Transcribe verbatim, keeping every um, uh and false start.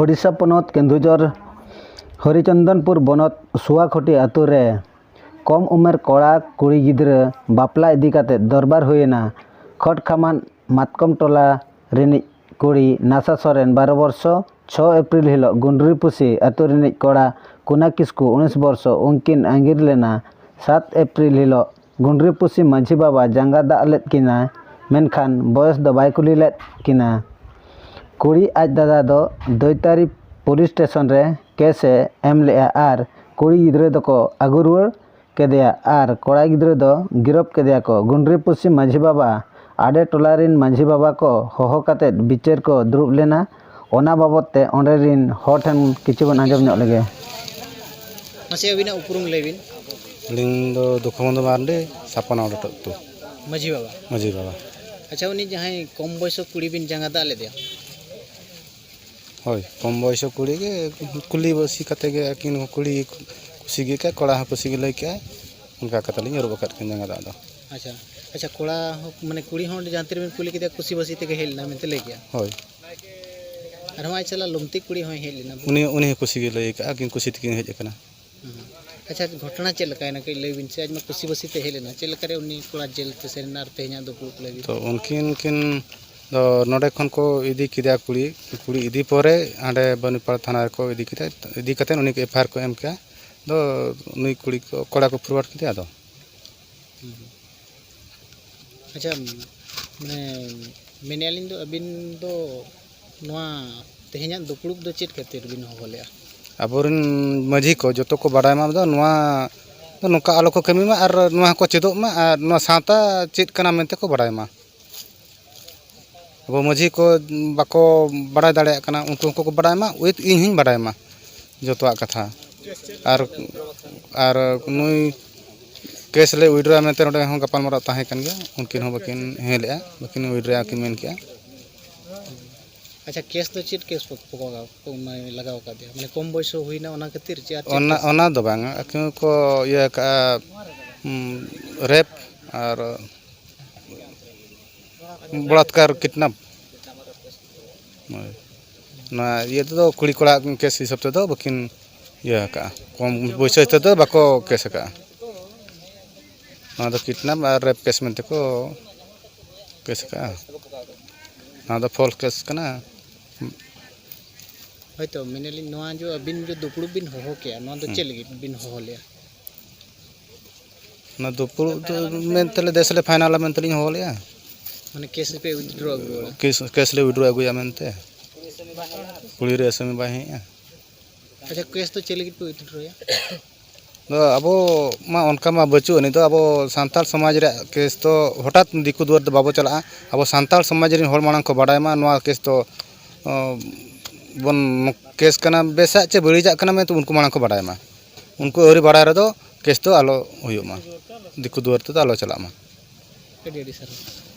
ᱳᱰᱤᱥᱟ ᱯᱚᱱᱚᱛ ᱠᱮᱱᱫᱩᱡᱷᱚᱨ ᱦᱚᱨᱤᱪᱚᱱᱫᱚᱱᱯᱩᱨ ᱵᱚᱱᱚᱛ ᱥᱩᱣᱟᱠᱷᱚᱴᱤ ᱟᱹᱛᱩ ᱨᱮ ᱠᱚᱢ ᱩᱢᱮᱨ ᱠᱚᱲᱟ ᱠᱩᱲᱤ ᱜᱤᱫᱽᱨᱟᱹ ᱵᱟᱯᱞᱟ ᱤᱫᱤ ᱠᱟᱛᱮ ᱫᱚᱨᱵᱟᱨ ᱦᱩᱭᱮᱱᱟ᱾ ᱠᱷᱚᱴ ᱠᱷᱟᱢᱟᱱ ᱢᱟᱛᱠᱚᱢ ᱴᱚᱞᱟ ᱨᱤᱱᱤᱡ ᱠᱩᱲᱤ ᱱᱟᱥᱟ ᱥᱚᱨᱮᱱ ᱵᱟᱨᱚ ᱵᱚᱨᱥᱚ, ᱪᱷᱚ ᱮᱯᱨᱤᱞ ᱦᱤᱞᱚᱜ ᱜᱩᱱᱰᱨᱤᱯᱩᱥᱤ ᱟᱹᱛᱩ ᱨᱤᱱᱤᱡ ᱠᱚᱲᱟ ᱠᱩᱱᱟ ᱠᱤᱥᱠᱩ ᱩᱱᱤᱥ ᱵᱚᱨᱥᱚ, ᱩᱱᱠᱤᱱ ᱟᱸᱜᱤᱨ ᱞᱮᱱᱟ᱾ ᱥᱟᱛ ᱮᱯᱨᱤᱞ ᱦᱤᱞᱚᱜ ᱜᱩᱱᱰᱨᱤᱯᱩᱥᱤ ᱢᱟᱹᱡᱷᱤ ᱵᱟᱵᱟ ᱡᱟᱸᱜᱟ ᱫᱟᱜ ᱞᱮᱫ ᱠᱤᱱᱟᱭ, ᱢᱮᱱᱠᱷᱟᱱ ᱵᱚᱭᱮᱥ ᱫᱚ ᱵᱟᱭ ᱠᱩᱞᱤ ᱞᱮᱫ ᱠᱤᱱᱟ᱾ ᱠᱩᱲᱤ ᱟᱡ ᱫᱟᱫᱟ ᱫᱚ ᱫᱳᱭᱛᱟᱨᱤ ᱯᱩᱞᱤᱥ ᱥᱴᱮᱥᱚᱱ ᱨᱮ ᱠᱮᱥ ᱮ ᱮᱢ ᱞᱮᱫᱼᱟ ᱟᱨ ᱠᱩᱲᱤ ᱜᱤᱫᱽᱨᱟᱹ ᱫᱚᱠᱚ ᱟᱹᱜᱩ ᱨᱩᱣᱟᱹᱲ ᱠᱮᱫᱮᱭᱟ ᱟᱨ ᱠᱚᱲᱟ ᱜᱤᱫᱽᱨᱟᱹ ᱫᱚ ᱜᱤᱨᱚᱯ ᱠᱮᱫᱮᱭᱟ ᱠᱚ᱾ ᱜᱩᱱᱰᱨᱤᱯᱩᱥᱤ ᱢᱟᱹᱡᱷᱤ ᱵᱟᱵᱟ ᱟᱰᱮ ᱴᱚᱞᱟ ᱨᱤᱱ ᱢᱟᱹᱡᱷᱤ ᱵᱟᱵᱟ ᱠᱚ ᱦᱚᱦᱚ ᱠᱟᱛᱮ ᱵᱤᱪᱟᱹᱨ ᱠᱚ ᱫᱩᱲᱩᱵ ᱞᱮᱱᱟ᱾ ᱚᱱᱟ ᱵᱟᱵᱚᱛ ᱛᱮ ᱚᱸᱰᱮ ᱨᱤᱱ ᱦᱚᱲ ᱴᱷᱮᱱ ᱠᱤᱪᱷᱩ ᱵᱚᱱ ᱟᱸᱡᱚᱢ ᱧᱚᱜ ᱞᱮᱜᱮ᱾ ᱢᱟᱥᱮ ᱟᱹᱵᱤᱱᱟᱜ ᱩᱯᱨᱩᱢ ᱞᱟᱹᱭ ᱵᱤᱱ᱾ ᱟᱹᱞᱤᱧ ᱫᱚ ᱫᱩᱠᱷᱩᱵᱚᱱᱫᱷᱩ ᱢᱟᱨᱰᱤ, ᱥᱟᱯᱟᱱᱟ ᱟᱹᱛᱩ᱾ ᱢᱟᱹᱡᱷᱤ ᱵᱟᱵᱟ᱾ ᱢᱟᱹᱡᱷᱤ ᱵᱟᱵᱟ᱾ ᱟᱪᱪᱷᱟ, ᱩᱱᱤ ᱡᱟᱦᱟᱸᱭ ᱠᱚᱢ ᱵᱚᱭᱥᱚ ᱠᱩᱲᱤ ᱵᱤᱱ ᱡᱟᱸᱜᱟ ᱫᱟᱜ ᱞᱮᱫᱮᱭᱟ? ᱦᱳᱭ, ᱠᱚᱢ ᱵᱚᱭᱥᱚ ᱠᱩᱲᱤ ᱜᱮ ᱠᱩᱞᱤ ᱵᱟᱹᱥᱤ ᱠᱟᱛᱮ ᱜᱮ ᱟᱹᱠᱤᱱ ᱦᱚᱸ ᱠᱩᱲᱤ ᱠᱩᱥᱤ ᱜᱮ ᱠᱟᱭ, ᱠᱚᱲᱟ ᱦᱚᱸ ᱠᱩᱥᱤ ᱜᱮ ᱞᱟᱹᱭ ᱠᱮᱜᱼᱟᱭ, ᱚᱱᱠᱟ ᱠᱟᱛᱮ ᱞᱤᱧ ᱟᱹᱨᱩᱵ ᱟᱠᱟᱫ ᱠᱤᱱ ᱡᱟᱸᱜᱟ ᱫᱟᱜ ᱫᱚ᱾ ᱟᱪᱪᱷᱟ, ᱟᱪᱪᱷᱟ, ᱠᱚᱲᱟ ᱦᱚᱸ, ᱢᱟᱱᱮ, ᱠᱩᱲᱤ ᱦᱚᱸ ᱚᱸᱰᱮ ᱡᱟᱦᱟᱸ ᱛᱤ ᱨᱮᱵᱤᱱ ᱠᱩᱞᱤ ᱠᱮᱫᱮᱭᱟ, ᱠᱩᱥᱤ ᱵᱟᱹᱥᱤ ᱛᱮᱜᱮ ᱦᱮᱡ ᱞᱮᱱᱟ ᱢᱮᱱᱛᱮ ᱞᱟᱹᱭ ᱠᱮᱜᱼᱟ? ᱦᱳᱭ᱾ ᱟᱨᱦᱚᱸ ᱟᱡ ᱥᱟᱞᱟᱜ ᱞᱩᱢᱛᱤ ᱠᱩᱲᱤ ᱦᱚᱸᱭ ᱦᱮᱡ ᱞᱮᱱᱟ᱾ ᱩᱱᱤ, ᱩᱱᱤ ᱦᱚᱸ ᱠᱩᱥᱤ ᱜᱮ ᱞᱟᱹᱭ ᱠᱟᱜᱼᱟ, ᱟᱹᱠᱤᱱ ᱠᱩᱥᱤ ᱛᱮᱠᱤᱱ ᱦᱮᱡ ᱟᱠᱟᱱᱟ᱾ ᱦᱩᱸ᱾ ᱟᱪᱪᱷᱟ, ᱜᱷᱚᱴᱚᱱᱟ ᱪᱮᱫ ᱞᱮᱠᱟᱭᱮᱱᱟ ᱠᱟᱹᱡ ᱞᱟᱹᱭ ᱵᱤᱱ ᱥᱮ, ᱟᱡ ᱢᱟ ᱠᱩᱥᱤ ᱵᱟᱹᱥᱤ ᱛᱮ ᱦᱮᱡ ᱞᱮᱱᱟ, ᱪᱮᱫ ᱞᱮᱠᱟᱨᱮ ᱩᱱᱤ ᱠᱚᱲᱟ ᱡᱮᱞ ᱛᱮ ᱥᱮᱱ ᱮᱱᱟ ᱟᱨ ᱛᱮᱦᱮᱧᱟᱜ ᱫᱩᱯᱲᱩᱵ ᱞᱟᱹᱭ ᱵᱤᱱ? ᱛᱚ ᱩᱱᱠᱤᱱ ᱠᱤᱱ ᱫᱚ ᱱᱚᱰᱮ ᱠᱷᱚᱱ ᱠᱚ ᱤᱫᱤ ᱠᱮᱫᱮᱭᱟ ᱠᱩᱲᱤ, ᱠᱩᱲᱤ ᱤᱫᱤ ᱯᱚᱨᱮ ᱦᱟᱸᱰᱮ ᱵᱟᱹᱱᱤᱯᱟᱲᱟ ᱛᱷᱟᱱᱟ ᱨᱮᱠᱚ ᱤᱫᱤ ᱠᱮᱫᱟ, ᱤᱫᱤ ᱠᱟᱛᱮᱫ ᱩᱱᱤ ᱠᱚ ᱮᱯᱷ ᱟᱭ ᱟᱨ ᱠᱚ ᱮᱢ ᱠᱮᱫᱟ, ᱫᱚ ᱱᱩᱭ ᱠᱩᱲᱤ ᱠᱚ, ᱠᱚᱲᱟ ᱠᱚ ᱯᱷᱚᱨᱣᱟᱨᱰ ᱠᱮᱫᱮᱭᱟ ᱟᱫᱚ᱾ ᱦᱩᱸ᱾ ᱟᱪᱪᱷᱟ, ᱢᱟᱱᱮ, ᱢᱮᱱᱮᱫᱼᱟ ᱞᱤᱧ ᱫᱚ ᱟᱹᱵᱤᱱ ᱫᱚ ᱱᱚᱣᱟ ᱛᱮᱦᱮᱧᱟᱜ ᱫᱩᱯᱲᱩᱵ ᱫᱚ ᱪᱮᱫ ᱠᱷᱟᱹᱛᱤᱨ ᱵᱤᱱ ᱦᱚᱦᱚ ᱞᱮᱫᱼᱟ? ᱟᱵᱚᱨᱮᱱ ᱢᱟᱹᱡᱷᱤ ᱠᱚ ᱡᱚᱛᱚ ᱠᱚ ᱵᱟᱰᱟᱭ ᱢᱟ, ᱫᱚ ᱱᱚᱣᱟ ᱫᱚ ᱱᱚᱝᱠᱟ ᱟᱞᱚ ᱠᱚ ᱠᱟᱹᱢᱤ ᱢᱟ ᱟᱨ ᱱᱚᱣᱟ ᱦᱚᱸᱠᱚ ᱪᱮᱫᱚᱜ ᱢᱟ ᱟᱨ ᱱᱚᱣᱟ ᱥᱟᱶᱛᱟ ᱪᱮᱫ ᱠᱟᱱᱟ ᱢᱮᱱᱛᱮ ᱠᱚ ᱵᱟᱰᱟᱭ ᱢᱟ᱾ ᱟᱵᱚ ᱢᱟᱹᱡᱷᱤ ᱠᱚ ᱵᱟᱠᱚ ᱵᱟᱲᱟᱭ ᱫᱟᱲᱮᱭᱟᱜ ᱠᱟᱱᱟ, ᱩᱱᱠᱩ ᱦᱚᱸᱠᱚ ᱠᱚ ᱵᱟᱰᱟᱭ ᱢᱟ, ᱩᱭᱤᱛᱷ ᱤᱧ ᱦᱚᱸᱧ ᱵᱟᱰᱟᱭ ᱢᱟ ᱡᱚᱛᱚᱣᱟᱜ ᱠᱟᱛᱷᱟ᱾ ᱟᱨ, ᱟᱨ ᱱᱩᱭ ᱠᱮᱥ ᱞᱮ ᱩᱭᱰᱨᱟ ᱢᱮᱱᱛᱮ ᱱᱚᱰᱮ ᱦᱚᱸ ᱜᱟᱯᱟᱞᱢᱟᱨᱟᱣ ᱛᱟᱦᱮᱸ ᱠᱟᱱ ᱜᱮᱭᱟ, ᱩᱱᱠᱤᱱ ᱦᱚᱸ ᱵᱟᱹᱠᱤᱱ ᱦᱮᱸ ᱞᱮᱜᱼᱟ, ᱵᱟᱹᱠᱤᱱ ᱩᱭᱰᱨᱟ ᱠᱤᱱ ᱢᱮᱱ ᱠᱮᱜᱼᱟ᱾ ᱟᱪᱪᱷᱟ, ᱠᱮᱥ ᱫᱚ ᱪᱮᱫ ᱠᱮᱥ ᱠᱚ, ᱠᱚ ᱞᱟᱜᱟᱣ, ᱠᱚ, ᱢᱟᱱᱮ, ᱞᱟᱜᱟᱣ ᱟᱠᱟᱫᱮᱭᱟ? ᱢᱟᱱᱮ, ᱠᱚᱢ ᱵᱚᱭᱥᱚ ᱦᱩᱭᱱᱟ, ᱚᱱᱟ ᱠᱷᱟᱹᱛᱤᱨ ᱪᱮ ᱟᱨ ᱪᱮᱫ ᱚᱱᱟ, ᱠᱮᱥ? ᱚᱱᱟ ᱫᱚ ᱵᱟᱝ, ᱟᱹᱠᱤᱱ ᱠᱚ ᱤᱭᱟᱹ ᱟᱠᱟᱫᱼᱟ, ᱩᱸ, ᱨᱮᱯ ᱟᱨ ᱵᱚᱞᱟᱛᱠᱟᱨ, ᱠᱤᱰᱱᱟᱯ᱾ ᱦᱳᱭ᱾ ᱱᱚᱣᱟ ᱤᱭᱟᱹ ᱛᱮᱫᱚ ᱠᱩᱲᱤ ᱠᱚᱲᱟ ᱠᱮᱥ ᱦᱤᱥᱟᱹᱵ ᱛᱮᱫᱚ ᱵᱟᱹᱠᱤᱱ ᱤᱭᱟᱹ ᱟᱠᱟᱫᱼᱟ, ᱠᱚᱢ ᱯᱚᱭᱥᱟ ᱛᱮᱫᱚ ᱵᱟᱠᱚ ᱠᱮᱥ ᱟᱠᱟᱫᱼᱟ᱾ ᱱᱚᱣᱟ ᱫᱚ ᱠᱤᱰᱱᱟᱯ ᱟᱨ ᱨᱮᱯ ᱠᱮᱥ ᱢᱮᱱᱛᱮ ᱠᱚ ᱠᱮᱥ ᱟᱠᱟᱫᱼᱟ᱾ ᱱᱚᱣᱟ ᱫᱚ ᱯᱷᱚᱞᱥ ᱠᱮᱥ ᱠᱟᱱᱟ᱾ ᱦᱳᱭᱛᱳ ᱢᱮᱱᱮᱫ ᱞᱤᱧ, ᱱᱚᱣᱟ ᱡᱮ ᱟᱹᱵᱤᱱ ᱡᱮ ᱫᱩᱯᱲᱩᱵ ᱵᱤᱱ ᱦᱚᱦᱚ ᱠᱮᱜᱼᱟ, ᱱᱚᱣᱟ ᱫᱚ ᱪᱮᱫ ᱞᱟᱹᱜᱤᱫ ᱵᱤᱱ ᱦᱚᱦᱚ ᱞᱮᱜᱼᱟ? ᱚᱱᱟ ᱫᱩᱯᱲᱩᱵ ᱫᱚ ᱢᱮᱱᱛᱮ ᱞᱮ ᱫᱮᱥ ᱞᱮ ᱯᱷᱟᱭᱱᱟᱞᱟ ᱢᱮᱱᱛᱮ ᱞᱤᱧ ᱦᱚᱦᱚ ᱞᱮᱜᱼᱟ᱾ ᱢᱟᱱᱮ ᱠᱮᱥ ᱯᱮ ᱩᱭᱤᱛᱰᱨᱚ ᱟᱹᱜᱩ ᱠᱟᱫᱟ? ᱠᱮᱥ ᱠᱮᱥ ᱞᱮ ᱩᱭᱤᱛᱰᱨᱚ ᱟᱹᱜᱩᱭᱟ ᱢᱮᱱᱛᱮ ᱠᱩᱲᱤ ᱨᱮ ᱟᱹᱥᱟᱹᱢᱤ ᱵᱟᱭ ᱦᱮᱡᱼᱟ᱾ ᱟᱪᱪᱷᱟ, ᱠᱮᱥ ᱫᱚ ᱪᱮᱫ ᱞᱟᱹᱜᱤᱫ ᱯᱮ ᱩᱭᱤᱛᱰᱨᱚᱭᱟ? ᱫᱚ ᱟᱵᱚ ᱢᱟ ᱚᱱᱠᱟ ᱢᱟ ᱵᱟᱹᱪᱩᱜ ᱟᱹᱱᱤᱡ ᱫᱚ, ᱟᱵᱚ ᱥᱟᱱᱛᱟᱲ ᱥᱚᱢᱟᱡᱽ ᱨᱮᱭᱟᱜ ᱠᱮᱥ ᱫᱚ ᱦᱚᱴᱟᱛ ᱫᱤᱠᱩ ᱫᱩᱣᱟᱹᱨ ᱫᱚ ᱵᱟᱵᱚ ᱪᱟᱞᱟᱜᱼᱟ᱾ ᱟᱵᱚ ᱥᱟᱱᱛᱟᱲ ᱥᱚᱢᱟᱡᱽ ᱨᱮᱱ ᱦᱚᱲ ᱢᱟᱲᱟᱝ ᱠᱚ ᱵᱟᱰᱟᱭ ᱢᱟ ᱱᱚᱣᱟ ᱠᱮᱥ ᱫᱚ, ᱚ, ᱵᱚᱱ ᱠᱮᱥ ᱠᱟᱱᱟ ᱵᱮᱥᱟᱜ ᱪᱮ ᱵᱟᱹᱲᱤᱡᱟᱜ ᱠᱟᱱᱟ ᱢᱮᱱᱛᱮ ᱩᱱᱠᱩ ᱢᱟᱲᱟᱝ ᱠᱚ ᱵᱟᱰᱟᱭ ᱢᱟ᱾ ᱩᱱᱠᱩ ᱟᱹᱣᱨᱤ ᱵᱟᱰᱟᱭ ᱨᱮᱫᱚ ᱠᱮᱥ ᱫᱚ ᱟᱞᱚ ᱦᱩᱭᱩᱜ ᱢᱟ, ᱫᱤᱠᱩ ᱫᱩᱣᱟᱹᱨ ᱛᱮᱫᱚ ᱟᱞᱚ ᱪᱟᱞᱟᱜ ᱢᱟ᱾ ᱟᱹᱰᱤ ᱟᱹᱰᱤ ᱥᱟᱨᱦᱟᱣ᱾